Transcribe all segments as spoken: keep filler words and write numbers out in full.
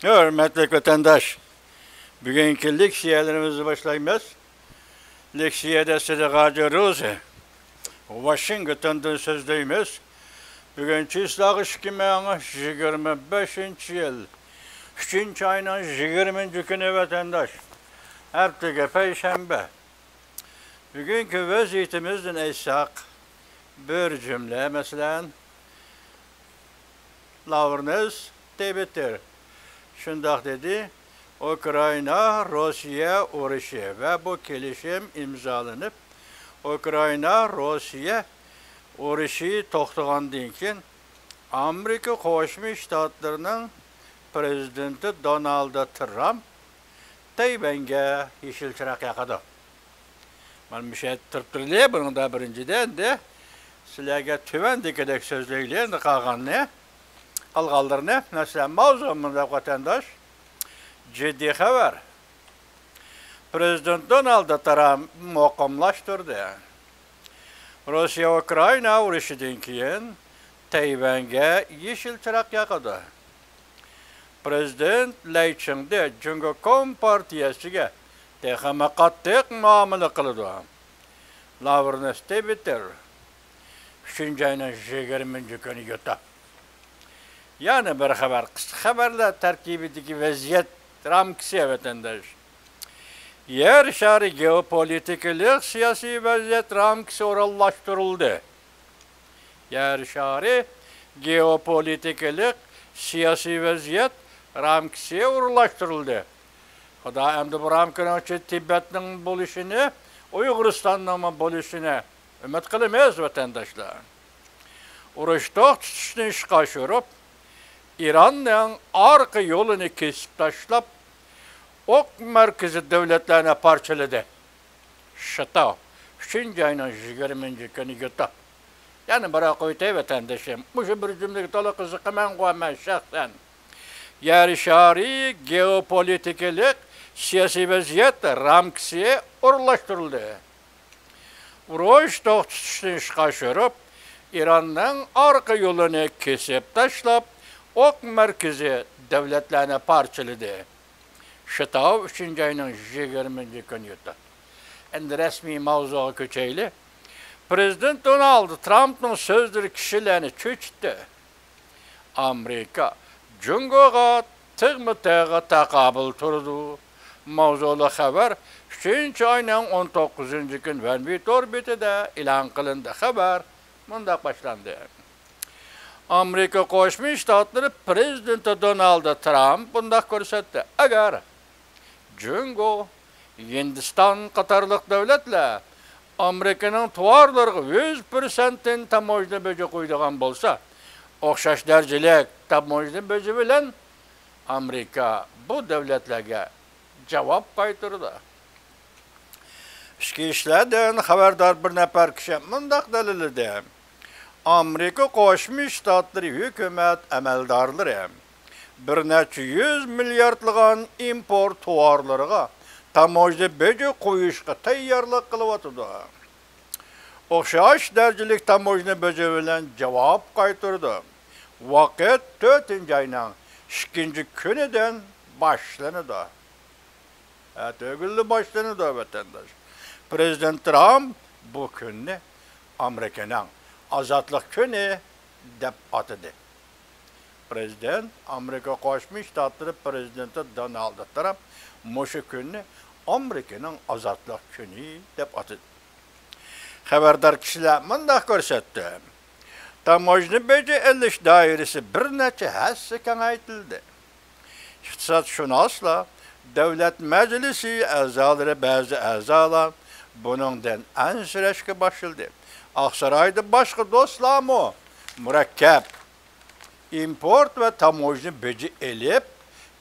ھۆرمەتلىك ۋەتەنداش، بۈگۈنكى لېكسىيەلىرىمىزنى باشلايمىز. لېكسىيەدە سىدىق ھاجى روزى، ۋاشىنگتوندىن سۆزلەيمىز. بۈگۈن چىسلاغ ئىككى مىڭ يىگىرمە بەشىنچى يىل، ئۈچىنچى ئاينىڭ يىگىرمىنچى كۈنى ۋەتەنداش. ھەپتىگە پەيشەنبە. بۈگۈنكى ۋەزىيىتىمىزدىن ئېيتساق، بىر جۈملە، مەسىلەن، لاۋرېنس تېبىتېر شۇنداق دېدى، ئۇكرائىنا روسىيە ئۇرۇشى ۋە بۇ كېلىشىم ئىمزالىنىپ، ئۇكرائىنا روسىيە ئۇرۇشى توختىغاندىن كېيىن، ئامېرىكا قوشما شتاتلىرىنىڭ پرېزىدېنتى دونالد ترامپ تەيۋەنگە يېشىل چىراغ ياقىدۇ. مانا مۇشۇ يەردە تۇرۇپ تۇرىلى، بۇنىڭدا بىرىنچىدىن، ئەمدى سىلەرگە تۆۋەندىكىدەك سۆزلەيلى، ئەمدى قالغاننى، قالغانلىرىنى، مەسىلەن، ماۋزۇ مۇنداق، ۋەتەنداش، جىددىي خەۋەر. پرېزىدېنت دونالد ترامپ مۇقىملاشتۇردى. روسىيە ئۇكرائىنا ئۇرۇشىدىن كېيىن تەيۋەنگە يېشىل چىراغ ياقىدۇ. پرېزىدېنت لەي چىڭدې جۇڭگو كومپارتىيەسىگە تېخىمۇ قاتتىق مۇئامىلە قىلىدۇ. لاۋرېنس تېبىتېر، ئۈچىنچى ئاينىڭ يىگىرمىنچى كۈنى يۇتۇپ. يەنە بىر خەۋەر، قىسقا خەۋەرلەر تەركىبىدىكى ۋەزىيەت رامكىسى، ۋەتەنداش. يەر شارى گېئوپولىتىكىلىق سىياسىي ۋەزىيەت رامكىسى ئورۇنلاشتۇرۇلدى. يەر شارى گېئوپولىتىكىلىق سىياسىي ۋەزىيەت رامكىسى ئورۇنلاشتۇرۇلدى. خۇدا ئەمدى بۇ رامكىنىڭ ئىچىدە تىبەتنىڭ بولۇشىنى، ئۇيغۇرىستاننىڭمۇ بولۇشىنى ئۈمىد قىلىمىز، ۋەتەنداشلار. ئۇرۇش توختىتىشنى ئىشقا ئاشۇرۇپ، ئىراننىڭ ئارقا يولىنى كېسىپ تاشلاپ، ئوق مەركىزى دۆلەتلەرنى پارچىلىدى. شتاۋ، ئۈچىنچى ئاينىڭ يىگىرمىنچى كۈنى يۇتۇپ. يەنە بىر قويۇتاي، ۋەتەندىشىم. مۇشۇ بىر جۈملىگە تولا قىزىقىمەنغۇ مەن شەخسەن. يەر شارى گېئوپولىتىكىلىق سىياسىي ۋەزىيەت رامكىسى ئورۇنلاشتۇرۇلدى. ئۇرۇش توختىتىشنى ئىشقا ئاشۇرۇپ، ئىراننىڭ ئارقا يولىنى كېسىپ تاشلاپ، ئوق مەركىزى دۆلەتلەرنى پارچىلىدى. شتاۋ، ئۈچىنچى ئاينىڭ يىگىرمىنچى كۈنى يۇتۇپ. ئەمدى رەسمىي ماۋزۇغا كۆچەيلى. پرېزىدېنت دونالد ترامپنىڭ سۆزلىرى كىشىلەرنى چۆچۈتتى. ئامېرىكا جۇڭگوغا تىغمۇ تىغ تاقابىل تۇرىدۇ. ماۋزۇلۇق خەۋەر ئۈچىنچى ئاينىڭ ئون توققۇزىنچى كۈن ۋەنۋى تور بېتىدە ئېلان قىلىندى. خەۋەر مۇنداق باشلاندى. ئامېرىكا قوشما شتاتلىرى پرېزىدېنتى دونالد ترامپ بۇنداق كۆرسەتتى: ئەگەر جۇڭگو، ھىندىستان قاتارلىق دۆلەتلەر ئامېرىكىنىڭ تاۋارلىرىغا يۈز پىرسەنتتىن تاموژنا بېجى قويىدىغان بولسا، ئوخشاش دەرىجىلىك تاموژنا بېجى بىلەن ئامېرىكا بۇ دۆلەتلەرگە جاۋاب قايتۇرىدۇ. ئىچكى ئىشلاردىن خەۋەردار بىر نەپەر كىشى مۇنداق دەلىللىدى: ئامېرىكا قوشما شتاتلىرى ھۆكۈمەت ئەمەلدارلىرى بىر نەچچە يۈز مىلياردلىغان ئىمپورت تاۋارلىرىغا تاموژنا بېجى قويۇشقا تەييارلىق قىلىۋاتىدۇ. ئوخشاش دەرىجىلىك تاموژنا بېجى بىلەن جاۋاب قايتۇرىدۇ. ۋاقىت تۆتىنچى ئاينىڭ ئىككىنچى كۈنىدىن باشلىنىدۇ. ئەتىگۈنلا باشلىنىدۇ، ۋەتەنداش. پرېزىدېنت ترامپ بۇ كۈننى ئامېرىكىنىڭ ئازادلىق كۈنى دەپ ئاتىدى. پرېزىدېنت، ئامېرىكا قوشما شتاتلىرى پرېزىدېنتى دونالد ترامپ مۇشۇ كۈننى ئامېرىكىنىڭ ئازادلىق كۈنى دەپ ئاتىدى. خەۋەردار كىشىلەر مۇنداق كۆرسەتتى: تاموژنا بېجى ئېلىش دائىرىسى بىر نەچچە ھەسسە كېڭەيتىلدى. ئىقتىسادشۇناسلار، دۆلەت مەجلىسى ئەزالىرى، بەزى ئەزالار بۇنىڭدىن ئەنسىرەشكە باشلىدى. ئاقسارايدا باشقا دوستلارمۇ مۇرەككەپ ئىمپورت ۋە تاموژنا بېجى ئېلىپ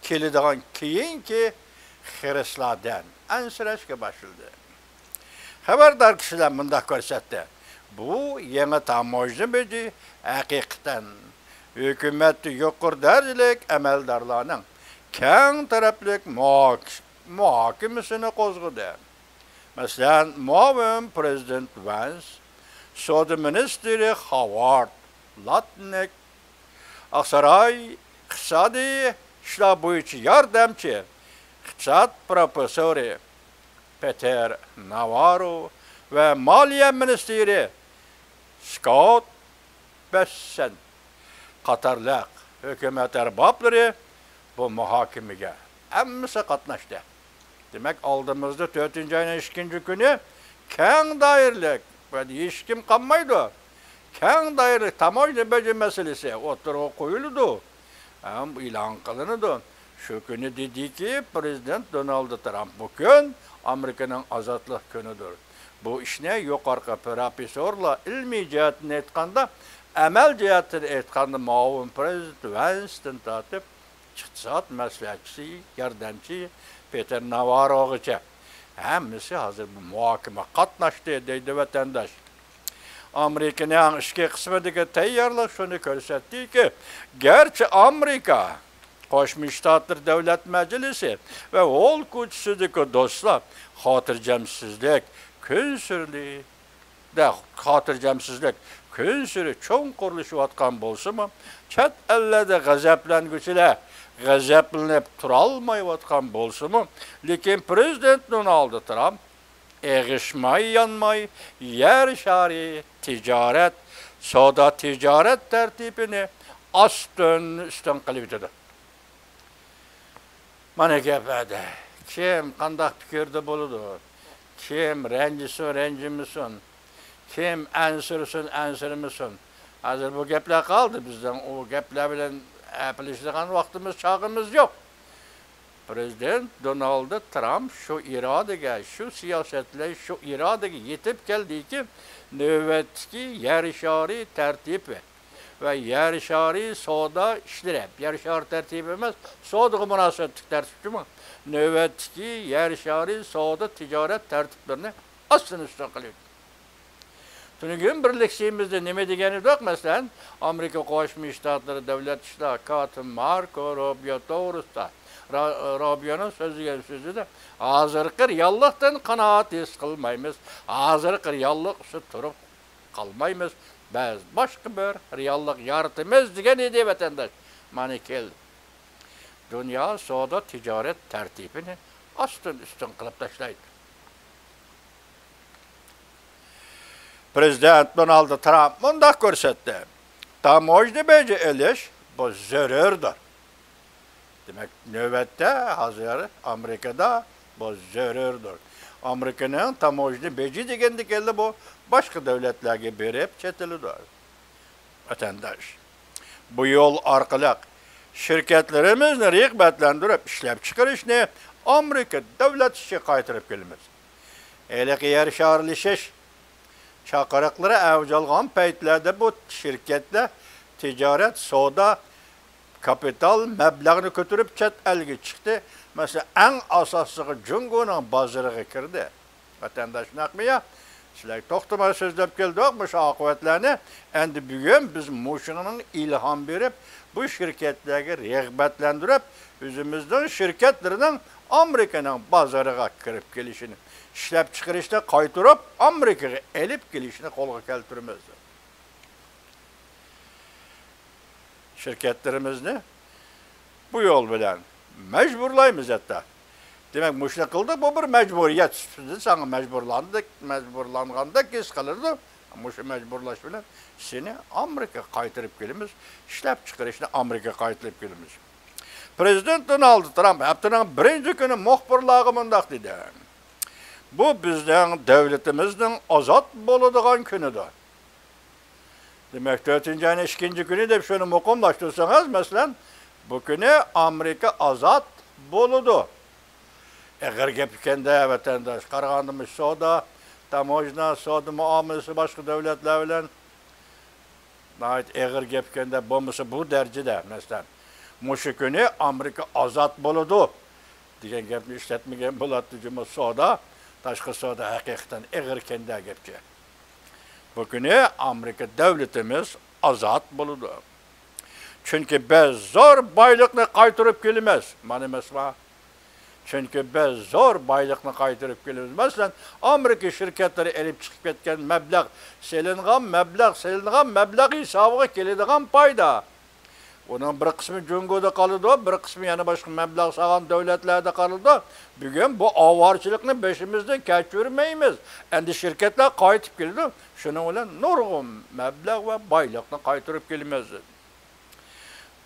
كېلىدىغان كېيىنكى خىرىسلاردىن ئەنسىرەشكە باشلىدى. خەۋەردار كىشىلەر مۇنداق كۆرسەتتى: بۇ يېڭى تاموژنا بېجى ھەقىقەتەن ھۆكۈمەتتە يۇقىرى دەرىجىلىك ئەمەلدارلارنىڭ كەڭ تەرەپلىك مۇھاك-، مۇھاكىمىسىنى قوزغىدى. مەسىلەن، مۇئاۋىن پرېزىدېنت ۋەنس، سودا مىنىستىرى خاۋارد لاتنىك، ئاقساراي ئىقتىسادىي ئىشلار بويىچە ياردەمچى ئىقتىساد پروفېسسورى پېتېر ناۋاررو ۋە مالىيە مىنىستىرى سكوت بېسسېنت قاتارلىق ھۆكۈمەت ئەربابلىرى بۇ مۇھاكىمىگە ھەممىسى قاتناشتى. دېمەك، ئالدىمىزدا تۆتىنچى ئاينىڭ ئىككىنچى كۈنى كەڭ دائىرىلىك، ھېچكىم قالمايدۇ، كەڭ دائىرىلىك تاموژنا بېجى مەسىلىسى ئوتتۇرىغا قويۇلىدۇ ھەم ئېلان قىلىنىدۇ. شۇ كۈنى دېدىكى، پىرېزىدېنت دونالد ترامپ، بۇ كۈن ئامېرىكىنىڭ ئازادلىق كۈنىدۇر. بۇ ئىشنى يۇقىرىقى پروفېسسورلار، ئىلمىي جەھەتتىن ئېيتقاندا، ئەمەل جەھەتتىن ئېيتقاندا، مۇئاۋىن پىرېزىدېنت ۋەنستىن تارتىپ، ئىقتىساد مەسلىھەتچىسى، ياردەمچى پېتېر ناۋارروغىچە ھەممىسى ھازىر بۇ مۇھاكىمىگە قاتناشتى، دەيدۇ ۋەتەنداش. ئامېرىكىنىڭ ئىچكى قىسمىدىكى تەييارلىق شۇنى كۆرسەتتىكى، گەرچە ئامېرىكا قوشما شتاتلار دۆلەت مەجلىسى ۋە ھول كوچىسىدىكى دوستلار خاتىرجەمسىزلىك كۈنسېرى دە خاتىرجەمسىزلىك كۈنسېرى چوڭقۇرلىشىۋاتقان بولسىمۇ، چەت ئەللەردە غەزەپلەنگۈچىلەر غەزەپلىنىپ تۇرالمايۋاتقان بولسىمۇ، لېكىن پىرېزىدېنت دونالد ترامپ ئېغىشماي يانماي يەر شارى تىجارەت، سودا تىجارەت تەرتىپىنى ئاستىن ئۈستۈن قىلىۋېتىدۇ. مانا گەپ ئەدە. كىم قانداق پىكىردە بولىدۇ؟ كىم رەنجىسۇن، رەنجىمىسۇن؟ كىم ئەنسىرىسۇن، ئەنسىرىمىسۇن؟ ھازىر بۇ گەپلەر قالدى بىزنىڭ. ئۇ گەپلەر بىلەن ئەپلىشىدىغان ۋاقتىمىز، چاغىمىز يوق. پىرېزىدېنت دونالد ترامپ شۇ ئىرادىگە، شۇ سىياسەت بىلەن شۇ ئىرادىگە يېتىپ كەلدىكى، نۆۋەتتىكى يەر شارى تەرتىپى ۋە يەر شارى سودا ئىشلىرى، يەر شارى تەرتىپى ئەمەس، سودىغا مۇناسىۋەتلىك تەرتىپ جۇمۇ. نۆۋەتتىكى يەر شارى سودا تىجارەت تەرتىپلىرىنى ئاستىن ئۈستۈن قىلىۋېتىدۇ. تۈنۈگۈن بىرلىكسىيىمىزدە نېمە دېگەن ئىدۇق؟ مەسىلەن، ئامېرىكا قوشما شتاتلىرى دۆلەت ئىشلار كاتىپى ماركو روبىيو توغرىسىدا، را-، روبىيونىڭ سۆزلىگەن سۆزىدە، ھازىرقى رېئاللىقتىن قانائەت ھېس قىلمايمىز، ھازىرقى رېئاللىق ئۈستىدە تۇرۇپ قالمايمىز، بىز باشقا بىر رېئاللىق يارىتىمىز، دېگەن ئىدى ۋەتەنداش. مانا كەلدى. دۇنيا سودا تىجارەت تەرتىپىنى ئاستىن ئۈستۈن قىلىپ تاشلايدۇ. پىرېزىدېنت دونالد ترامپ مۇنداق كۆرسەتتى، تاموژنا بېجى ئېلىش بۇ زۆرۈردۇر. دېمەك، نۆۋەتتە ھازىر ئامېرىكىدا بۇ زۆرۈردۇر. ئامېرىكىنىڭ تاموژنا بېجى دېگەندىكىنلا بۇ باشقا دۆلەتلەرگە بېرىپ چېتىلىدۇ. ۋەتەنداش، بۇ يول ئارقىلىق شىركەتلىرىمىزنى رىغبەتلەندۈرۈپ، ئىشلەپچىقىرىشنى ئامېرىكا دۆلەت ئىچىگە قايتۇرۇپ كېلىمىز. ھېلىقى يەر شارىلىشىش چاقىرىقلىرى ئەۋج ئالغان پەيتلەردە بۇ شىركەتلەر تىجارەت، سودا، كاپىتال مەبلەغنى كۆتۈرۈپ چەت ئەلگە چىقتى. مەسىلەن، ئەڭ ئاساسلىقى جۇڭگونىڭ بازىرىغا كىردى. ۋەتەنداش نەق مېيا، سىلەرگە توختىماي سۆزلەپ كەلدۇق مۇشۇ ئاقىۋەتلەرنى. ئەمدى بۈگۈن بىز مۇشۇنىڭ ئىلھام بېرىپ، بۇ شىركەتلەرگە رىغبەتلەندۈرۈپ، ئۆزىمىزنىڭ شىركەتلىرىنىڭ ئامېرىكىنىڭ بازىرىغا كىرىپ كېلىشىنى، ئىشلەپچىقىرىشنى قايتۇرۇپ ئامېرىكىغا ئېلىپ كېلىشىنى قولغا كەلتۈرىمىز. شىركەتلىرىمىزنى بۇ يول بىلەن مەجبۇرلايمىز ھەتتا. دېمەك، مۇشۇنى قىلدۇق، بۇ بىر مەجبۇرىيەت سۈپىتىدە ساڭا مەجبۇرلاندەك، مەجبۇرلانغاندەك ھېس قىلىنىدۇ. مۇشۇ مەجبۇرلاش بىلەن سېنى ئامېرىكىغا قايتۇرۇپ كېلىمىز، ئىشلەپچىقىرىشنى ئامېرىكىغا قايتۇرۇپ كېلىمىز. پىرېزىدېنت دونالد ترامپ ھەپتىنىڭ بىرىنچى كۈنى مۇخبىرلارغا مۇنداق دېدى، بۇ بىزنىڭ دۆلىتىمىزنىڭ ئازاد بولىدىغان كۈنىدۇر. دېمەك، تۆتىنچى ئاينىڭ ئىككىنچى كۈنى دەپ شۇنى مۇقىملاشتۇرسىڭىز، مەسىلەن، بۇ كۈنى ئامېرىكا ئازاد بولىدۇ. ئېغىر گەپ ئىكەن-دە، ۋەتەنداش. قارىغاندا مۇشۇ سودا، تاموژنا، سودا مۇئامىلىسى باشقا دۆلەتلەر بىلەن ناھايىتى ئېغىر گەپ ئىكەن-دە، بولمىسا بۇ دەرىجىدە، مەسىلەن، مۇشۇ كۈنى ئامېرىكا ئازاد بولىدۇ دېگەن گەپنى ئىشلەتمىگەن بولاتتى جۇمۇ. سودا، تاشقى سودا ھەقىقەتەن ئېغىر ئىكەن-دە گەپچە. بۇ كۈنى ئامېرىكا دۆلىتىمىز ئازاد بولىدۇ. چۈنكى بىز زور بايلىقنى قايتۇرۇپ كېلىمىز. مانا ئەمەسما؟ چۈنكى بىز زور بايلىقنى قايتۇرۇپ كېلىمىز. مەسىلەن، ئامېرىكا شىركەتلىرى ئېلىپ چىقىپ كەتكەن مەبلەغ، سېلىنغان مەبلەغ، سېلىنغان مەبلەغ ھېسابىغا كېلىدىغان پايدا. بۇنىڭ بىر قىسمى جۇڭگودا قالىدۇ، بىر قىسمى يەنە باشقا مەبلەغ سالغان دۆلەتلەردە قالىدۇ. بۈگۈن بۇ ئاۋارىچىلىكنى بېشىمىزدىن كەچۈرمەيمىز. ئەمدى شىركەتلەر قايتىپ كېلىدۇ. شۇنىڭ بىلەن نۇرغۇن مەبلەغ ۋە بايلىقنى قايتۇرۇپ كېلىمىز.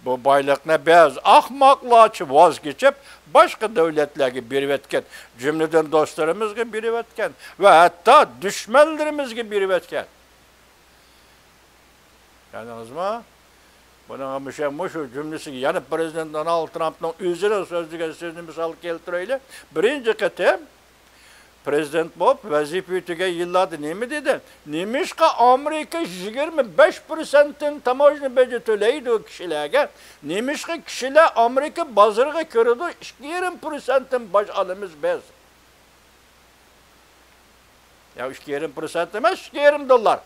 بۇ بايلىقنى بىز ئاخماقلارچە ۋاز كېچىپ، باشقا دۆلەتلەرگە بېرىۋەتكەن، جۈملىدىن دوستلىرىمىزغا بېرىۋەتكەن ۋە ھەتتا دۈشمەنلىرىمىزگە بېرىۋەتكەن. كۆردىڭىزمۇ؟ بۇنىڭغا مۇشۇ، مۇشۇ جۈملىسىگە يەنە پىرېزىدېنت دونالد ترامپنىڭ ئۆزىنىڭ سۆزلىگەن سۆزىنى مىسال كەلتۈرەيلى. بىرىنچى قېتىم پىرېزىدېنت بولۇپ ۋەزىپە يۈتىگەن يىللاردا نېمە دېدى؟ نېمىشقا ئامېرىكا يىگىرمە بەش پىرسەنتتىن تاموژنا بېجى تۆلەيدۇ كىشىلەرگە؟ نېمىشقا كىشىلەر ئامېرىكا بازىرىغا كىرىدۇ، ئىككى يېرىم پىرسەنتتىن باج ئالىمىز بىز؟ يا ئىككى يېرىم پىرسەنت ئەمەس، ئىككى يېرىم دوللار.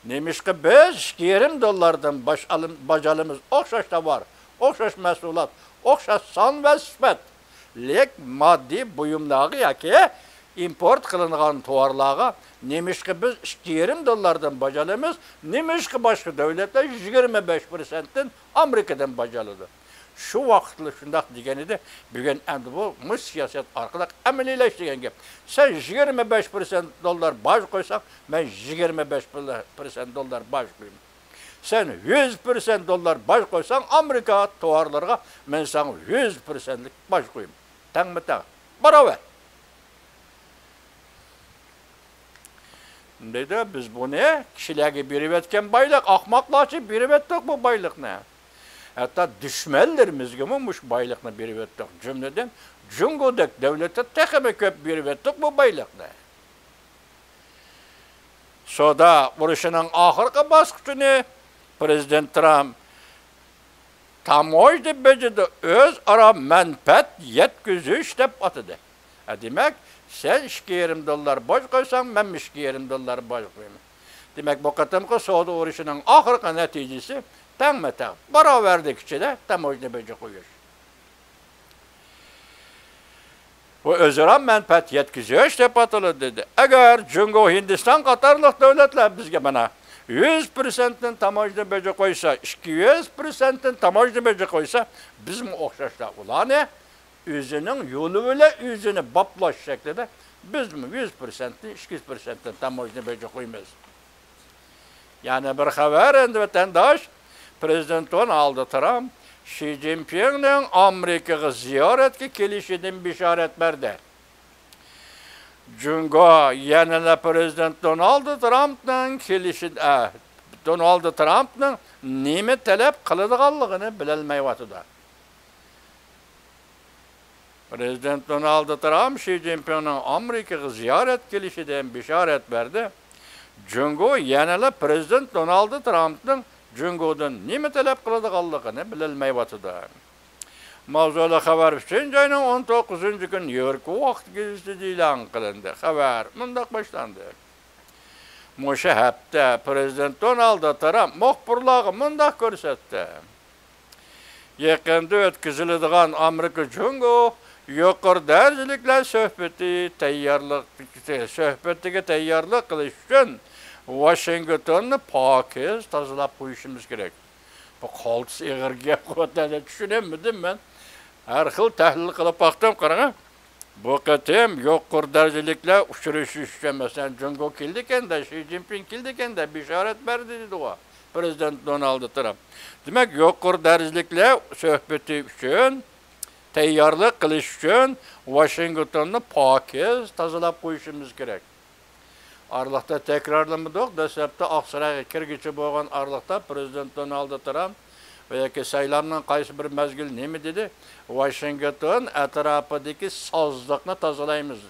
نېمىشقا بىز ئىككى يېرىم دوللاردىن باش ئالىم-، باج ئالىمىز؟ ئوخشاش تاۋار، ئوخشاش مەھسۇلات، ئوخشاش سان ۋە سۈپەتلىك ماددىي بۇيۇملارغا ياكى ئىمپورت قىلىنغان تاۋارلارغا نېمىشقا بىز ئىككى يېرىم دوللاردىن باج ئالىمىز؟ نېمىشقا باشقا دۆلەتلەر يىگىرمە بەش پىرسەنتتىن ئامېرىكىدىن باج ئالىدۇ؟ شۇ ۋاقىتلا شۇنداق دېگەن ئىدى. بۈگۈن ئەمدى بۇ، مۇشۇ سىياسەت ئارقىلىق ئەمەلىيلەشتۈرگەن گەپ. سەن يىگىرمە بەش پىرسەنت دوللار باج قويساڭ، مەن يىگىرمە بەش پىرسەنت دوللار باج قويىمەن. سەن يۈز پىرسەنت دوللار باج قويساڭ، ئامېرىكا تاۋارلىرىغا مەن ساڭا يۈز پىرسەنتلىك باج قويىمەن. تەڭمۇ تەڭ. باراۋەر. دەيدۇ، بىز بۇنى كىشىلەرگە بېرىۋەتكەن بايلىق، ئاخماقلارچە بېرىۋەتتۇق بۇ بايلىقنى. ھەتتا دۈشمەنلىرىمىزگىمۇ مۇشۇ بايلىقنى بېرىۋەتتۇق. جۈملىدىن جۇڭگودەك دۆلەتكە تېخىمۇ كۆپ بېرىۋەتتۇق بۇ بايلىقنى. سودا ئۇرۇشىنىڭ ئاخىرقى باسقۇچىنى پىرېزىدېنت ترامپ تاموژنا بېجىدا ئۆزئارا مەنپەئەت يەتكۈزۈش دەپ ئاتىدى. ھە، دېمەك، سەن ئىككى يېرىم دوللار باج قويساڭ، مەنمۇ ئىككى يېرىم دوللار باج قويىمەن. دېمەك، بۇ قېتىمقى سودا ئۇرۇشىنىڭ ئاخىرقى نەتىجىسى تەڭمۇ تەڭ، باراۋەرلىك ئىچىدە تاموژنا بېجى قويۇش. بۇ ئۆزئارا مەنپەئەت يەتكۈزۈش دەپ ئاتىلىدۇ، دېدى. ئەگەر جۇڭگو، ھىندىستان قاتارلىق دۆلەتلەر بىزگە مانا يۈز پىرسەنتتىن تاموژنا بېجى قويسا، ئىككى يۈز پىرسەنتتىن تاموژنا بېجى قويسا، بىزمۇ ئوخشاشلا ئۇلارنى ئۆزىنىڭ يولى بىلەن ئۆزىنى باپلاش شەكلىدە بىزمۇ يۈز پىرسەنتتىن، ئىككى يۈز پىرسەنتتىن تاموژنا بېجى قويىمىز. يەنە بىر خەۋەر ئەمدى، ۋەتەنداش. پىرېزىدېنت دونالد ترامپ شى جىنپىڭنىڭ ئامېرىكىغا زىيارەتكە كېلىشىدىن بېشارەت بەردى. جۇڭگو يەنىلا پىرېزىدېنت دونالد ترامپنىڭ كېلىشى، ئە، دونالد ترامپنىڭ نېمە تەلەپ قىلىدىغانلىقىنى بىلەلمەيۋاتىدۇ. پىرېزىدېنت دونالد ترامپ شى جىنپىڭنىڭ ئامېرىكىغا زىيارەت كېلىشىدىن بېشارەت بەردى. جۇڭگو يەنىلا پىرېزىدېنت دونالد ترامپنىڭ جۇڭگودىن نېمە تەلەپ قىلىدىغانلىقىنى بىلەلمەيۋاتىدۇ. ماۋزۇلۇق خەۋەر ئۈچىنچى ئاينىڭ ئون توققۇزىنچى كۈنى نيۇ يورك ۋاقىت گېزىتىدە ئېلان قىلىندى. خەۋەر مۇنداق باشلاندى. مۇشۇ ھەپتە پىرېزىدېنت دونالد ترامپ مۇخبىرلارغا مۇنداق كۆرسەتتى. يېقىندا ئۆتكۈزۈلىدىغان ئامېرىكا جۇڭگو يۇقىرى دەرىجىلىكلەر سۆھبىتى تەييارلىق، سۆھبىتىگە تەييارلىق قىلىش ئۈچۈن ۋاشىنگتوننى پاكىز تازىلاپ قويۇشىمىز كېرەك. بۇ قالتىس ئېغىر گەپ، ۋەتەندە چۈشىنەلمىدىم مەن. ھەر خىل تەھلىل قىلىپ باقتىم، قاراڭ. بۇ قېتىم يۇقىرى دەرىجىلىكلەر ئۇچرىشىش ئۈچۈن، مەسىلەن، جۇڭگو كېلىدىكەن-دە، شى جىنپىڭ كېلىدىكەن-دە، بېشارەت بەردى، دېدىغۇ پىرېزىدېنت دونالد ترامپ. دېمەك، يۇقىرى دەرىجىلىكلەر سۆھبىتى ئۈچۈن تەييارلىق قىلىش ئۈچۈن ۋاشىنگتوننى پاكىز تازىلاپ قويۇشىمىز كېرەك. ئارىلىقتا تەكرارلىمىدۇق، دەسلەپتە ئاقسارايغا كىرگۈچى بولغان ئارىلىقتا پىرېزىدېنت دونالد ترامپ ۋە ياكى سايلامنىڭ قايسى بىر مەزگىلى نېمە دېدى؟ ۋاشىنگتون ئەتراپىدىكى سازلىقنى تازىلايمىز.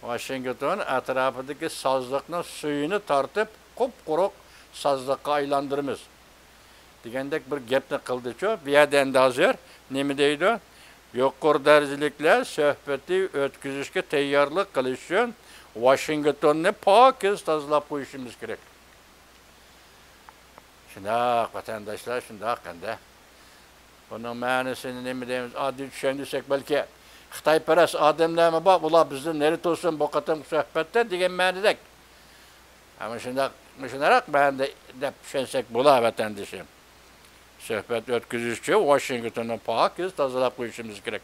ۋاشىنگتون ئەتراپىدىكى سازلىقنىڭ سۈيىنى تارتىپ، قۇپقۇرۇق سازلىققا ئايلاندۇرىمىز، دېگەندەك بىر گەپنى قىلدىچۇ. بۇ يەردە ئەمدى ھازىر نېمە دەيدۇ؟ يۇقىرى دەرىجىلىكلەر سۆھبىتى ئۆتكۈزۈشكە تەييارلىق قىلىش ئۈچۈن ۋاشىنگتوننى پاكىز تازىلاپ قويۇشىمىز كېرەك. شۇنداق، ۋەتەنداشلار، شۇنداق ئەمدى. بۇنىڭ مەنىسىنى نېمە دەيمىز؟ ئاددىي چۈشەندۈرسەك، بەلكى خىتايپەرەس ئادەملەرمۇ بار، ئۇلار بىزدىن نېرى تۇرسۇن بۇ قېتىمقى سۆھبەتتە دېگەن مەنىدەك. ئەمما شۇنداق مۇشۇنداق مەنىدە دەپ چۈشەنسەك بولا، ۋەتەندىشىم. سۆھبەت ئۆتكۈزۈش ئۈچۈن ۋاشىنگتوننى پاكىز تازىلاپ قويۇشىمىز كېرەك.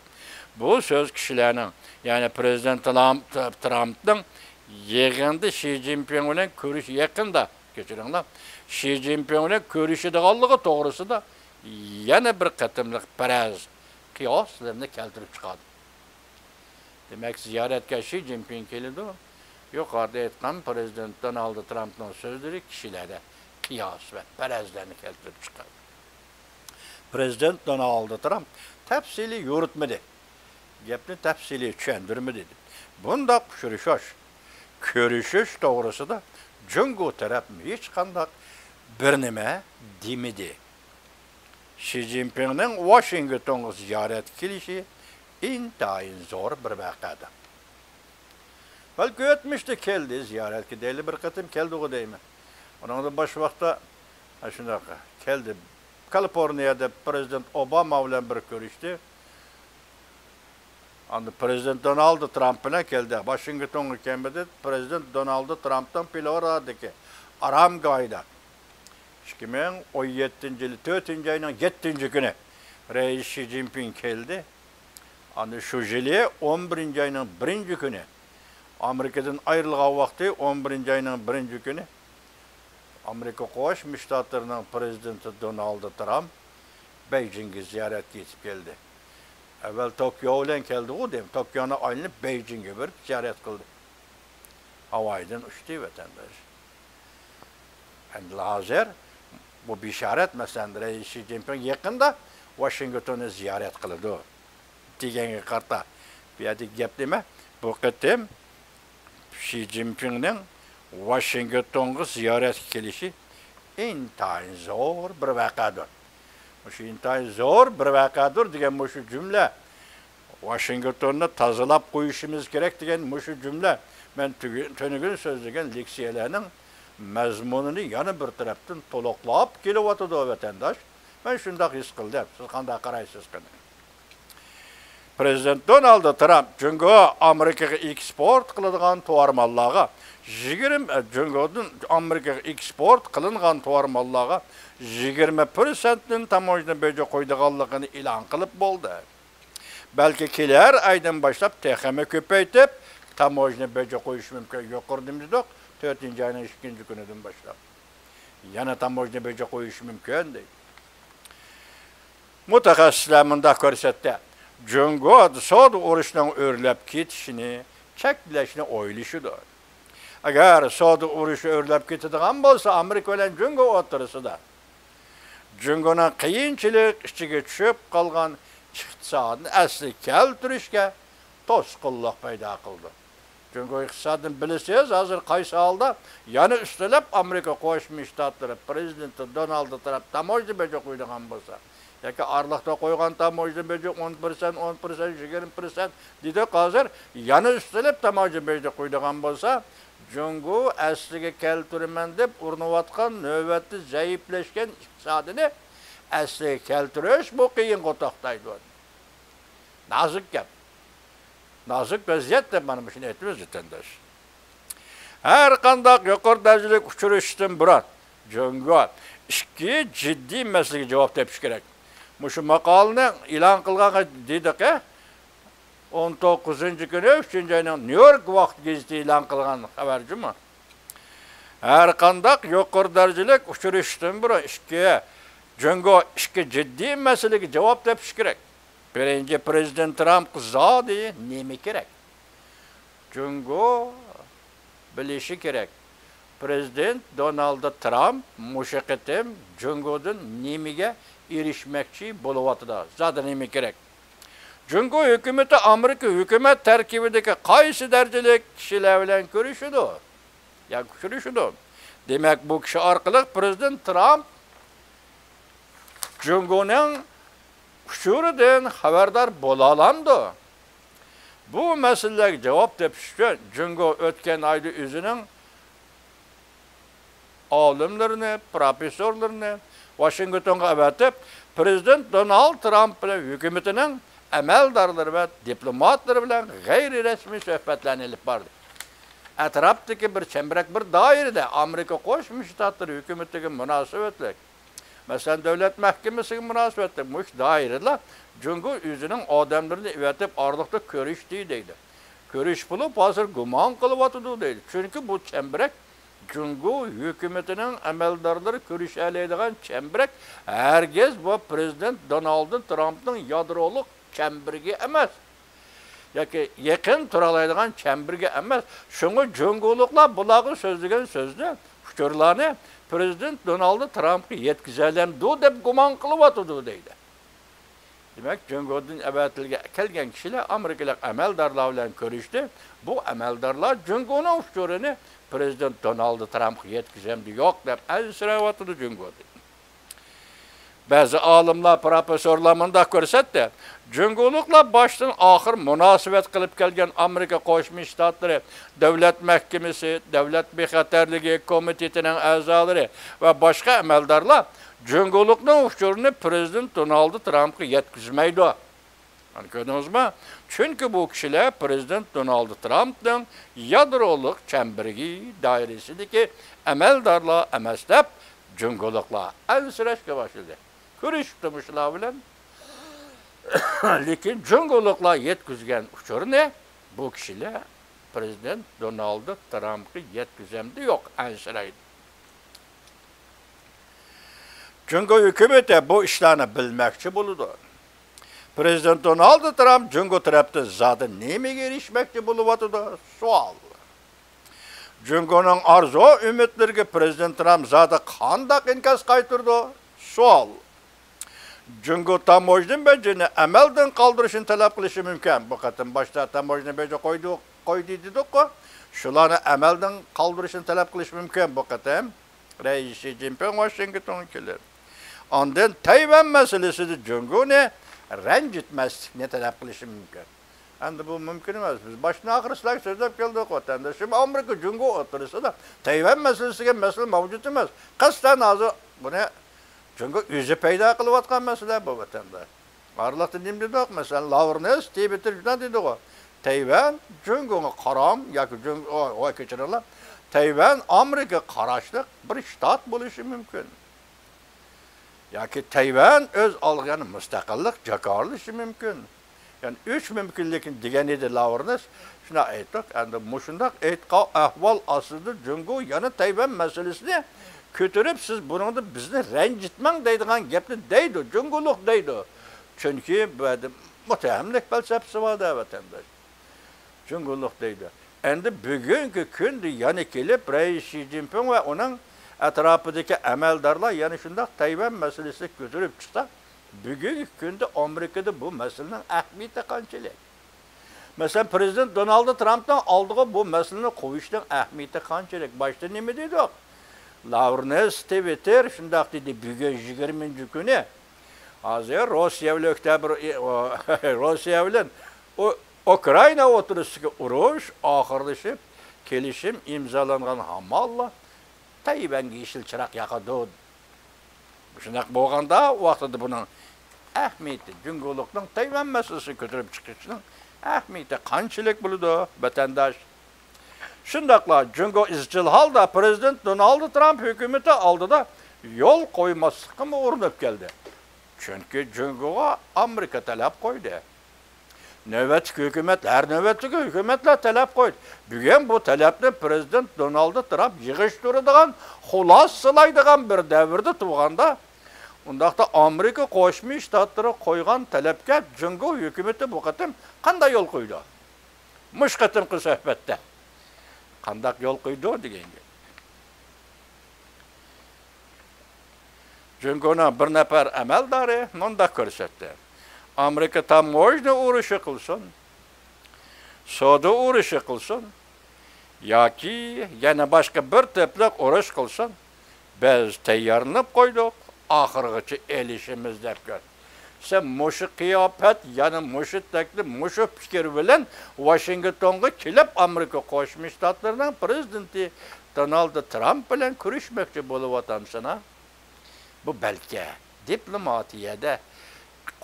بۇ سۆز كىشىلەرنىڭ، يەنى پىرېزىدېنت ترامپ، ترامپنىڭ يىغىندا شى جىنپىڭ بىلەن كۆرۈش يېقىندا، كەچۈرۈڭلار، شى جىنپىڭ بىلەن كۆرۈشىدىغانلىقى توغرىسىدا يەنە بىر قېتىملىق پەرەز، قىياسلىرىنى كەلتۈرۈپ چىقاردى. دېمەك، زىيارەتكە شى جىنپىڭ كېلىدۇ. يۇقىرىدا ئېيتقان پىرېزىدېنت دونالد ترامپنىڭ سۆزلىرى كىشىلەردە قىياس ۋە پەرەزلەرنى كەلتۈرۈپ چىقاردى. پىرېزىدېنت دونالد ترامپ تەپسىلىي يورۇتمىدى. گەپنى تەپسىلىي چۈشەندۈرمىدى. بۇنداق ئۇچرىشىش، كۆرۈشۈش توغرىسىدا جۇڭگو تەرەپ ھېچقانداق بىر نېمە دېمىدى. شى جىنپىڭنىڭ ۋاشىنگتونغا زىيارەتكە كېلىشى ئىنتايىن زور بىر ۋەقەدۇر. بەلكى ئۆتمۈشتە كەلدى، زىيارەتكە دەيلى بىر قېتىم كەلدىغۇ دەيمەن. ئۇنىڭدىن باشقا ۋاقىتتا، ھە، شۇنداق كەلدى. كالىفورنىيەدە پىرېزىدېنت ئوباما بىلەن بىر كۆرۈشتى. ئاندىن پىرېزىدېنت دونالد ترامپ بىلەن كەلدى. ۋاشىنگتونغا كەلمىدى. پىرېزىدېنت دونالد ترامپنىڭ فلورىدىدىكى ئارامگاھىدا ئىككى مىڭ ئون يەتتىنچى يىلى تۆتىنچى ئاينىڭ يەتتىنچى كۈنى رەئىس شى جىنپىڭ كەلدى. ئاندىن شۇ يىلى ئون بىرىنچى ئاينىڭ بىرىنچى كۈنى، ئامېرىكىدىن ئايرىلغان ۋاقتى ئون بىرىنچى ئاينىڭ بىرىنچى كۈنى، ئامېرىكا قوشما شتاتلىرىنىڭ پىرېزىدېنتى دونالد ترامپ بېيجىڭگە زىيارەتكە يېتىپ كەلدى. ئەۋۋەل توكيو بىلەن كەلدىغۇ دەيمەن، توكيونى ئايلىنىپ بېيجىڭگە بېرىپ زىيارەت قىلدى. ھاۋايىدىن ئۇچتى ۋەتەنداش. ئەمدى ھازىر بۇ بېشارەت، مەسىلەن، رەئىس شى جىنپىڭ يېقىندا ۋاشىنگتوننى زىيارەت قىلىدۇ دېگەنگە قارىتا، بۇ يەردىكى گەپ نېمە؟ بۇ قېتىم شى جىنپىڭنىڭ ۋاشىنگتونغا زىيارەتكە كېلىشى ئىنتايىن زور بىر ۋەقەدۇر. مۇشۇ ئىنتايىن زور بىر ۋەقەدۇر دېگەن مۇشۇ جۈملە، ۋاشىنگتوننى تازىلاپ قويۇشىمىز كېرەك دېگەن مۇشۇ جۈملە مەن تۈگۈ-، تۈنۈگۈن سۆزلىگەن لېكسىيەلەرنىڭ مەزمۇنىنى يەنە بىر تەرەپتىن تولۇقلاپ كېلىۋاتىدۇ، ۋەتەنداش. مەن شۇنداق ھېس قىلدىم. سىز قانداق قارايسىز قېنى؟ پىرېزىدېنت دونالد ترامپ جۇڭگو ئامېرىكىغا ئېكسپورت قىلىدىغان تاۋار ماللارغا يىگىرمە، جۇڭگودىن ئامېرىكىغا ئېكسپورت قىلىنغان تاۋار ماللارغا يىگىرمە پىرسەنتتىن تاموژنا بېجى قويىدىغانلىقىنى ئېلان قىلىپ بولدى. بەلكى كېلەر ئايدىن باشلاپ تېخىمۇ كۆپەيتىپ، تاموژنا بېجى قويۇشى مۇمكىن. يۇقىرىدا دېدۇق، تۆتىنچى ئاينىڭ ئىككىنچى كۈنىدىن باشلاپ يەنە تاموژنا بېجى قويۇشى مۇمكىن، دەيدۇ. مۇتەخەسسىسلەر مۇنداق كۆرسەتتى، جۇڭگو سودا ئۇرۇشىنىڭ ئۆرلەپ كېتىشىنى چەكلەشنى ئويلىشىدۇ. ئەگەر سودا ئۇرۇشى ئۆرلەپ كېتىدىغان بولسا، ئامېرىكا بىلەن جۇڭگو ئوتتۇرىسىدا جۇڭگونىڭ قىيىنچىلىق ئىچىگە چۈشۈپ قالغان ئىقتىسادىنى ئەسلىگە كەلتۈرۈشكە توسقۇنلۇق پەيدا قىلىدۇ. جۇڭگو ئىقتىسادىنى بىلىسىز، ھازىر قايسى ھالدا؟ يەنە ئۈستىلەپ ئامېرىكا قوشما شتاتلىرى پىرېزىدېنتى دونالد ترامپ تاموژنا بېجى قويىدىغان بولسا، ياكى ئارىلىقتا قويغان تاموژنا بېجى ئون پىرسەنت، ئون پىرسەنت، يىگىرمە پىرسەنت دېدۇق ھازىر، يەنە ئۈستىلەپ تاموژنا بېجى قويىدىغان بولسا، جۇڭگو ئەسلىگە كەلتۈرىمەن دەپ ئۇرۇنۇۋاتقان نۆۋەتتە زەئىپلەشكەن ئىقتىسادىنى ئەسلىگە كەلتۈرۈش بۇ قىيىنغا توختايدۇ. نازۇك گەپ. نازۇك ۋەزىيەت دەپ مانا مۇشۇنى ئېيتىمىز، ۋەتەنداش. ھەر قانداق يۇقىرى دەرىجىلىك ئۇچرىشىشتىن بۇرۇن جۇڭگو ئىككى جىددىي مەسىلىگە جاۋاب تېپىشى كېرەك. مۇشۇ ماقالىنى ئېلان قىلغانغا دېدىقى، ئون توققۇزىنچى كۈنى، ئۈچىنچى ئاينىڭ نيۇ يورك ۋاقىت گېزىتى ئېلان قىلغان خەۋەر جۇمۇ. ھەر قانداق يۇقىرى دەرىجىلىك ئۇچرىشىشتىن بۇرۇن ئىككى، جۇڭگو ئىككى جىددىي مەسىلىگە جاۋاب تېپىشى كېرەك. بىرىنچى، پىرېزىدېنت ترامپقا زادى نېمە كېرەك؟ جۇڭگو بىلىشى كېرەك، پىرېزىدېنت دونالد ترامپ مۇشۇ قېتىم جۇڭگودىن نېمىگە ئېرىشمەكچى بولۇۋاتىدۇ؟ زادى نېمە كېرەك؟ جۇڭگو ھۆكۈمىتى ئامېرىكا ھۆكۈمەت تەركىبىدىكى قايسى دەرىجىلىك كىشىلەر بىلەن كۆرۈشىدۇ ياكى ئۇچرىشىدۇ؟ دېمەك، بۇ كىشى ئارقىلىق پىرېزىدېنت ترامپ جۇڭگونىڭ ئۇچۇرىدىن خەۋەردار بولالامدۇ؟ بۇ مەسىلىلەرگە جاۋاب تېپىش ئۈچۈن جۇڭگو ئۆتكەن ئايدا ئۆزىنىڭ ئالىملىرىنى، پروفېسسورلىرىنى ۋاشىنگتونغا ئەۋەتىپ، پىرېزىدېنت دونالد ترامپ بىلەن ھۆكۈمىتىنىڭ ئەمەلدارلىرى ۋە دىپلوماتلىرى بىلەن غەيرىي رەسمىي سۆھبەتلەرنى ئېلىپ باردى. ئەتراپتىكى بىر چەمبىرەك، بىر دائىرىدە ئامېرىكا قوشما شتاتلىرى ھۆكۈمىتىگە مۇناسىۋەتلىك، مەسىلەن، دۆلەت مەھكىمىسىگە مۇناسىۋەتلىك مۇشۇ دائىرىلەر جۇڭگو ئۆزىنىڭ ئادەملىرىنى ئەۋەتىپ ئارىلىقتا كۆرۈشتى دەيدۇ. كۆرۈشۈپ بولۇپ، ھازىر گۇمان قىلىۋاتىدۇ دەيدۇ. چۈنكى بۇ چەمبىرەك جۇڭگو ھۆكۈمىتىنىڭ ئەمەلدارلىرى كۆرۈشەلەيدىغان چەمبىرەك ھەرگىز بۇ پىرېزىدېنت دونالد ترامپنىڭ يادرولۇق چەمبىرىكى ئەمەس. ياكى يېقىن تۇرالايدىغان چەمبىرىكى ئەمەس. شۇڭا جۇڭگولۇقلار بۇلارغا سۆزلىگەن سۆزنى، ئۇچۇرلارنى پىرېزىدېنت دونالد ترامپقا يەتكۈزەلەمدۇ دەپ گۇمان قىلىۋاتىدۇ دەيدۇ. دېمەك، جۇڭگودىن ئەۋەتىلگەن، كەلگەن كىشىلەر ئامېرىكىلىق ئەمەلدارلار بىلەن كۆرۈشتى. بۇ ئەمەلدارلار جۇڭگونىڭ ئۇچۇرىنى پىرېزىدېنت دونالد ترامپقا يەتكۈزەمدۇ يوق دەپ ئەنسىرەۋاتىدۇ جۇڭگودىن. بەزى ئالىملار، پروفېسسورلار مۇنداق كۆرسەتتى، جۇڭگولۇقلار باشتىن ئاخىر مۇناسىۋەت قىلىپ كەلگەن ئامېرىكا قوشما شتاتلىرى دۆلەت مەھكىمىسى، دۆلەت بىخەتەرلىكى كومىتېتىنىڭ ئەزالىرى ۋە باشقا ئەمەلدارلار جۇڭگولۇقنىڭ ئۇچۇرىنى پىرېزىدېنت دونالد ترامپقا يەتكۈزمەيدۇ. مانا كۆردىڭىزمۇ؟ چۈنكى بۇ كىشىلەر پىرېزىدېنت دونالد ترامپنىڭ يادرولۇق چەمبىرىكى دائىرىسىدىكى ئەمەلدارلار ئەمەس دەپ، جۇڭگولۇقلار ئەنسىرەشكە باشلىدى. كۆرۈشۈپتۇ مۇشۇلار بىلەن. لېكىن جۇڭگولۇقلار يەتكۈزگەن ئۇچۇرنى بۇ كىشىلەر پىرېزىدېنت دونالد ترامپقا يەتكۈزەمدۇ يوق، ئەنسىرەيدۇ. جۇڭگو ھۆكۈمىتى بۇ ئىشلارنى بىلمەكچى بولىدۇ. پىرېزىدېنت دونالد ترامپ جۇڭگو تەرەپتىن زادى نېمىگە ئېرىشمەكچى بولۇۋاتىدۇ؟ سوئال. جۇڭگونىڭ ئارزۇ-ئۈمىدلىرىگە پىرېزىدېنت ترامپ زادى قانداق ئىنكاس قايتۇرىدۇ؟ سوئال. جۇڭگو تاموژنا بېجىنى ئەمەلدىن قالدۇرۇشنى تەلەپ قىلىشى مۇمكىن. بۇ قېتىم باشتا تاموژنا بېجى قويدى، قويدى دېدۇققۇ. شۇلارنى ئەمەلدىن قالدۇرۇشنى تەلەپ قىلىشى مۇمكىن بۇ قېتىم. رەئىس شى جىنپىڭ ۋاشىنگتونغا كېلىپ، ئاندىن تەيۋەن مەسىلىسىدە جۇڭگونى رەنجىتمەسلىكنى تەلەپ قىلىشى مۇمكىن. ئەمدى بۇ مۇمكىن ئەمەس. بىز باشتىن ئاخىر سىلەرگە سۆزلەپ كەلدۇق، ۋەتەنداشلىرىم. ئامېرىكا جۇڭگو ئوتتۇرىسىدا تەيۋەن مەسىلىسى دېگەن مەسىلە مەۋجۇت ئەمەس. قەستەن ھازىر بۇنى جۇڭگو ئۆزى پەيدا قىلىۋاتقان مەسىلە بۇ، ۋەتەنداش. ئارىلىقتا نېمە دېدۇق؟ مەسىلەن، لاۋرنس تىۋىتتېر شۇنداق دېدىغۇ، تەيۋەن جۇڭگوغا قارام ياكى جۇڭ-، ۋاي، كەچۈرۈڭلار، تەيۋەن ئامېرىكىغا قاراشلىق بىر شتات بولۇشى مۇمكىن. ياكى تەيۋەن ئۆز ئالدىغا يەنە مۇستەقىللىق جاكارلىشى مۇمكىن. يەنى ئۈچ مۇمكىنلىكنى دېگەن ئىدى لاۋرنس. شۇنداق ئېيتتۇق. ئەمدى مۇشۇنداق ئېيتقان ئەھۋال ئاستىدا جۇڭگو يەنە تەيۋەن مەسىلىسىنى كۆتۈرۈپ، سىز بۇنىڭدا بىزنى رەنجىتمەڭ دەيدىغان گەپنى دەيدۇ، جۇڭگولۇق دەيدۇ. چۈنكى بۇ يەردە مۇتتەھەملىك پەلسەپىسى بار-دە، ۋەتەنداش. جۇڭگولۇق دەيدۇ. ئەمدى بۈگۈنكى كۈندە يەنە كېلىپ، رەئىس شى جىنپىڭ ۋە ئۇنىڭ ئەتراپىدىكى ئەمەلدارلار يەنە شۇنداق تەيۋەن مەسىلىسىنى كۆتۈرۈپ چىقسا، بۈگۈنكى كۈندە ئامېرىكىدا بۇ مەسىلىنىڭ ئەھمىيىتى قانچىلىك؟ مەسىلەن، پىرېزىدېنت دونالد ترامپنىڭ ئالدىغا بۇ مەسىلىنى قويۇشنىڭ ئەھمىيىتى قانچىلىك؟ باشتا نېمە دېدۇق؟ لاۋرنس تىۋىتتېر شۇنداق دېدى، بۈگۈن يىگىرمىنچى كۈنى، ھازىر روسىيە بىلەن ئۆكتەبىر، ئى، ئو، روسىيە بىلەن ئۇ، ئۇكرائىنا ئوتتۇرىسىدىكى ئۇرۇش ئاخىرلىشىپ، كېلىشىم ئىمزالانغان ھامانلا تەيۋەنگە يېشىل چىراغ ياقىدۇ. شۇنداق بولغاندا، ۋاقتىدا بۇنىڭ ئەھمىيىتى، جۇڭگولۇقنىڭ تەيۋەن مەسىلىسىنى كۆتۈرۈپ چىقىشىنىڭ ئەھمىيىتى قانچىلىك بولىدۇ، ۋەتەنداش؟ شۇنداقلا جۇڭگو ئىزچىل ھالدا پىرېزىدېنت دونالد ترامپ ھۆكۈمىتى ئالدىدا يول قويماسلىققىمۇ ئۇرۇنۇپ كەلدى. چۈنكى جۇڭگوغا ئامېرىكا تەلەپ قويدى. نۆۋەتتىكى ھۆكۈمەت، ھەر نۆۋەتتىكى ھۆكۈمەتلەر تەلەپ قويدى. بۈگۈن بۇ تەلەپنى پىرېزىدېنت دونالد ترامپ يىغىشتۇرىدىغان، خۇلاسىلايدىغان بىر دەۋردە تۇرغاندا، ئۇنداقتا ئامېرىكا قوشما شتاتلىرى قويغان تەلەپكە جۇڭگو ھۆكۈمىتى بۇ قېتىم قانداق يول قويىدۇ؟ مۇشۇ قېتىمقى سۆھبەتتە قانداق يول قويىدۇ دېگەن گەپ. جۇڭگونىڭ بىر نەپەر ئەمەلدارى مۇنداق كۆرسەتتى: ئامېرىكا تاموژنا ئۇرۇشى قىلسۇن، سودا ئۇرۇشى قىلسۇن ياكى يەنە باشقا بىر تىپلىق ئۇرۇش قىلسۇن، بىز تەييارلىنىپ قويدۇق، ئاخىرغىچە ئېلىشىمىز دەپ كۆر. سەن مۇشۇ قىياپەت، يەنە مۇشۇ تەكلىپ، مۇشۇ پىكىر بىلەن ۋاشىنگتونغا كېلىپ، ئامېرىكا قوشما شتاتلىرىنىڭ پىرېزىدېنتى دونالد ترامپ بىلەن كۆرۈشمەكچى بولۇۋاتامسەن ھە؟ بۇ بەلكى دىپلوماتىيەدە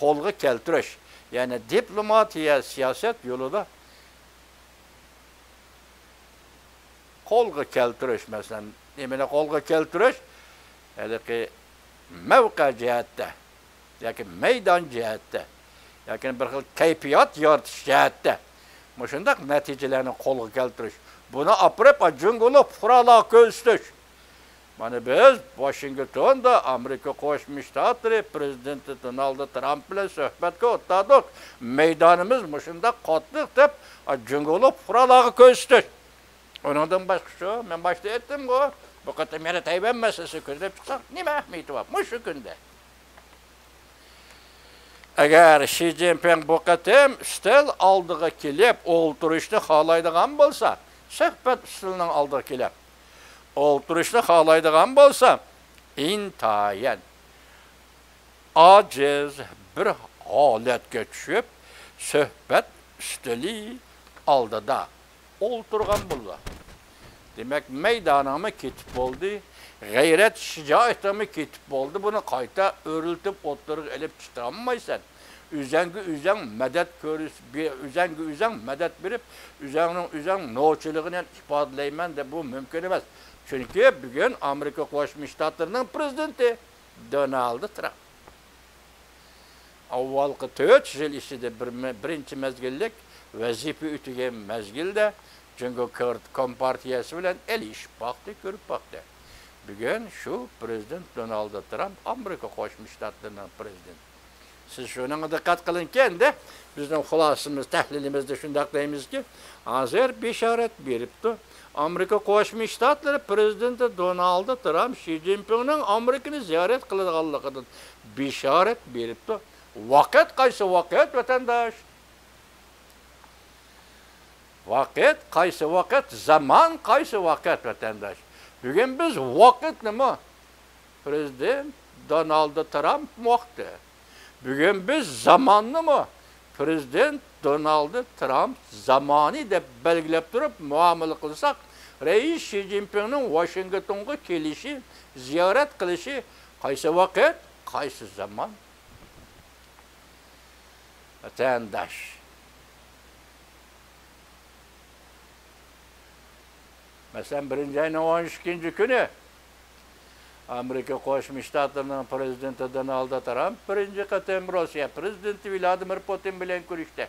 قولغا كەلتۈرۈش، يەنى دىپلوماتىيە سىياسەت يولىدا قولغا كەلتۈرۈش، مەسىلەن، نېمىنى قولغا كەلتۈرۈش؟ ھېلىقى مەۋقە جەھەتتە ياكى مەيدان جەھەتتە ياكى بىر خىل كەيپىيات يارىتىش جەھەتتە مۇشۇنداق نەتىجىلەرنى قولغا كەلتۈرۈش، بۇنى ئاپىرىپ، جۇڭگولۇق پۇقرالارغا كۆرسىتىش. مانا بىز ۋاشىنگتوندا ئامېرىكا قوشما شتاتلىرى پىرېزىدېنتى دونالد ترامپ بىلەن سۆھبەتكە ئولتۇردۇق. مەيدانىمىز مۇشۇنداق قاتتىق دەپ، جۇڭگولۇق پۇقرالارغا كۆرسىتىش. ئۇنىڭدىن باشقا شۇ، مەن باشتا ئېيتتىمغۇ، بۇ قېتىم يەنە تەيۋەن مەسىلىسى كۆتۈرۈلۈپ چىقسا، نېمە ئەھمىيىتى بار؟ مۇشۇ كۈندە. ئەگەر شى جىنپىڭ بۇ قېتىم ئۈستەل ئالدىغا كېلىپ ئولتۇرۇشنى خالايدىغان بولسا، سۆھبەت ئۈستىلىنىڭ ئالدىغا كېلىپ ئولتۇرۇشنى خالايدىغان بولسا، ئىنتايىن ئاجىز بىر ھالەتكە چۈشۈپ، سۆھبەت ئۈستىلى ئالدىدا ئولتۇرغان بولىدۇ. دېمەك، مەيدانىڭمۇ كېتىپ بولدى، غەيرەت شىجائىتىڭمۇ كېتىپ بولدى. بۇنى قايتا ئۆرلىتىپ ئوتتۇرىغا ئېلىپ چىقالمايسەن. ئۆزەڭگە ئۆزەڭ مەدەت كۆرس-، بې-، ئۆزەڭگە ئۆزەڭ مەدەت بېرىپ، ئۆزەڭنىڭ ئۆزەڭ نوچىلىقىنى ئىپادىلەيمەن دەپ، بۇ مۇمكىن ئەمەس. چۈنكى بۈگۈن ئامېرىكا قوشما شتاتلىرىنىڭ پىرېزىدېنتى دونالد ترامپ. ئاۋۋالقى تۆت يىل ئىچىدە بىر مە-، بىرىنچى مەزگىللىك ۋەزىپە ئۆتىگەن مەزگىلدە جۇڭگو كور-، كومپارتىيەسى بىلەن ئېلىشىپ باقتى، كۆرۈپ باقتى. بۈگۈن شۇ پىرېزىدېنت دونالد ترامپ، ئامېرىكا قوشما شتاتلىرىنىڭ پىرېزىدېنتى. سىز شۇنىڭغا دىققەت قىلىڭكى ئەمدى، بىزنىڭ خۇلاسىمىز، تەھلىلىمىزدە شۇنداق دەيمىزكى، ھازىر بېشارەت بېرىپتۇ. ئامېرىكا قوشما شتاتلىرى پىرېزىدېنتى دونالد ترامپ شى جىنپىڭنىڭ ئامېرىكىنى زىيارەت قىلىدىغانلىقىدىن بېشارەت بېرىپتۇ. ۋاقىت قايسى ۋاقىت، ۋەتەنداش؟ ۋاقىت قايسى ۋاقىت؟ زامان قايسى ۋاقىت، ۋەتەنداش؟ بۈگۈن بىز ۋاقىتنىمۇ پىرېزىدېنت دونالد ترامپ ۋاقتى. بۈگۈن بىز زاماننىمۇ پىرېزىدېنت دونالد ترامپ زامانى دەپ بەلگىلەپ تۇرۇپ مۇئامىلە قىلساق، رەئىس شى جىنپىڭنىڭ ۋاشىنگتونغا كېلىشى، زىيارەت قىلىشى قايسى ۋاقىت، قايسى زامان؟ ۋەتەنداش. مەسىلەن، بىرىنچى ئاينىڭ ئون ئىككىنچى كۈنى ئامېرىكا قوشما شتاتلىرىنىڭ پىرېزىدېنتى دونالد ترامپ بىرىنچى قېتىم روسىيە پىرېزىدېنتى ۋلادىمىر پۇتىن بىلەن كۆرۈشتى.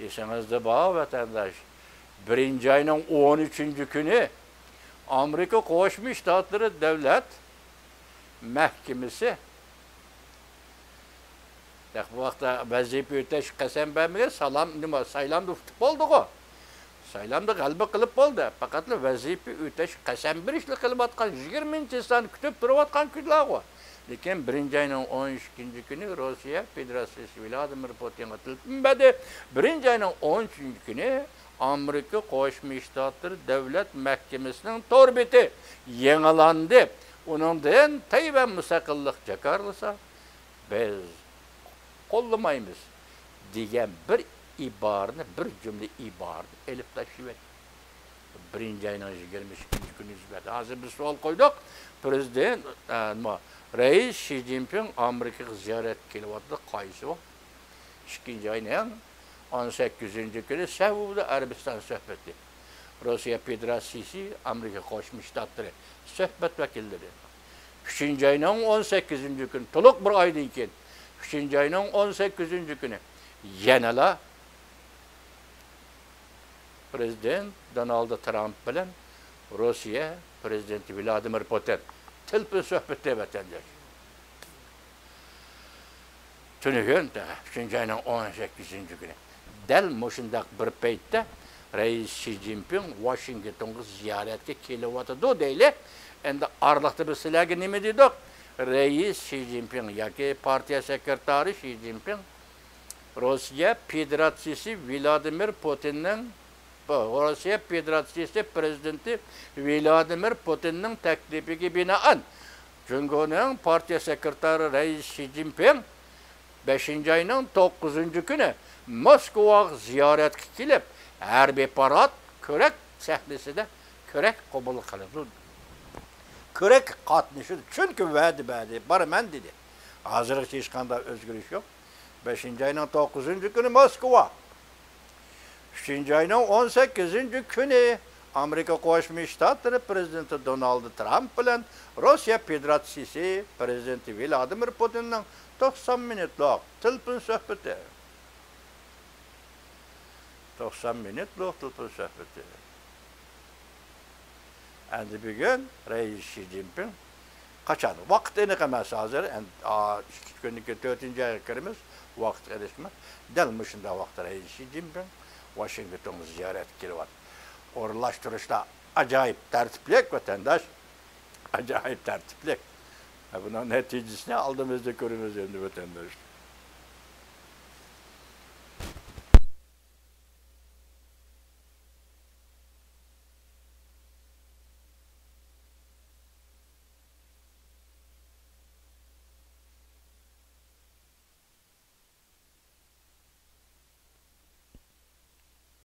ئېسىڭىزدە بار، ۋەتەنداش، بىرىنچى ئاينىڭ ئون ئۈچىنچى كۈنى ئامېرىكا قوشما شتاتلىرى دۆلەت مەھكىمىسى، تېخى بۇ ۋاقىتتا ۋەزىپە ئۆتەش قەسەم بەرمىگەن، سالام، نېمە، سايلامدا ئۇتۇپ بولدىغۇ. سايلامدا غەلىبە قىلىپ بولدى. پەقەتلا ۋەزىپە ئۆتەش قەسەم بېرىشلا قىلىۋاتقان، يىگىرمىنچى سان كۈتۈپ تۇرۇۋاتقان كۈنلەرغۇ. لېكىن بىرىنچى ئاينىڭ ئون ئىككىنچى كۈنى روسىيە فېدېراتسىيىسى ۋلادىمىر پۇتىنغا تېلېفون بەردى. بىرىنچى ئاينىڭ ئون ئۈچىنچى كۈنى ئامېرىكا قوشما شتاتلىرى دۆلەت مەھكىمىسىنىڭ تور بېتى يېڭىلاندى. ئۇنىڭدىن تەيۋەن مۇستەقىللىق جاكارلىسا، بىز قوللىمايمىز دېگەن بىر ئىبارىنى، بىر جۈملە ئىبارىنى ئېلىپ تاشلىۋەتتى. بىرىنچى ئاينىڭ يىگىرمە ئىككىنچى كۈنى يۈز بەردى. ھازىر بىز سوئال قويدۇق، پىرېزىدېنت، ئە، نېمە، رەئىس شى جىنپىڭ ئامېرىكىغا زىيارەتكە كېلىۋاتىدۇ، قايسى ۋاقىت؟ ئىككىنچى ئاينىڭ ئون سەككىزىنچى كۈنى سەئۇدى ئەرەبىستان سۆھبىتى. روسىيە فېدېراتسىيىسى، ئامېرىكا قوشما شتاتلىرى سۆھبەت ۋەكىللىرى. ئۈچىنچى ئاينىڭ ئون سەككىزىنچى كۈنى، تولۇق بىر ئايدىن كېيىن، ئۈچىنچى ئاينىڭ ئون سەككىزىنچى كۈنى يەنىلا پىرېزىدېنت دونالد ترامپ بىلەن روسىيە پىرېزىدېنتى ۋلادىمىر پۇتىن تېلېفون سۆھبىتى، ۋەتەنداش. تۈنۈگۈن، ئۈچىنچى ئاينىڭ ئون سەككىزىنچى كۈنى، دەل مۇشۇنداق بىر پەيتتە رەئىس شى جىنپىڭ ۋاشىنگتونغا زىيارەتكە كېلىۋاتىدۇ دەيلى. ئەمدى ئارىلىقتا بىز سىلەرگە نېمە دېدۇق؟ رەئىس شى جىنپىڭ ياكى پارتىيە سېكرېتارى شى جىنپىڭ روسىيە فېدېراتسىيىسى ۋلادىمىر پۇتىننىڭ، بۇ روسىيە فېدېراتسىيىسى پىرېزىدېنتى ۋلادىمىر پۇتىننىڭ تەكلىپىگە بىنائەن، جۇڭگونىڭ پارتىيە سېكرېتارى رەئىس شى جىنپىڭ بەشىنچى ئاينىڭ توققۇزىنچى كۈنى موسكۋاغا زىيارەتكە كېلىپ، ھەربىي پارات كۆرەك سەھنىسىدە كۆرەك قوبۇل قىلىدۇ. كۆرەك قاتنىشىدۇ. چۈنكى ۋەدە بەردى، بارىمەن دېدى. ھازىرغىچە ھېچقانداق ئۆزگىرىش يوق. بەشىنچى ئاينىڭ توققۇزىنچى كۈنى موسكۋا. ئۈچىنچى ئاينىڭ ئون سەككىزىنچى كۈنى ئامېرىكا قوشما شتاتلىرى پرېزىدېنتى دونالد ترامپ بىلەن روسىيە فېدېراتسىيىسى پرېزىدېنتى ۋلادىمىر پۇتىننىڭ توقسان مىنۇتلۇق تېلېفون سۆھبىتى. توقسان مىنۇتلۇق تېلېفون سۆھبىتى. ئەمدى بۈگۈن رەئىس شى جىنپىڭ قاچان؟ ۋاقىت ئېنىق ئەمەس ھازىر. ئەن-، ئا، ئىككى كۈندىن كېيىن تۆتىنچى ئايغا كىرىمىز. ۋاقىت ئېنىق ئەمەس. دەل مۇشۇنداق ۋاقىتتا رەئىس شى جىنپىڭ ۋاشىنگتونغا زىيارەتكە كېلىۋاتىدۇ. ئورۇنلاشتۇرۇشلار ئاجايىپ تەرتىپلىك، ۋەتەنداش. ئاجايىپ تەرتىپلىك. ھە، بۇنىڭ نەتىجىسىنى ئالدىمىزدا كۆرىمىز ئەمدى، ۋەتەنداش.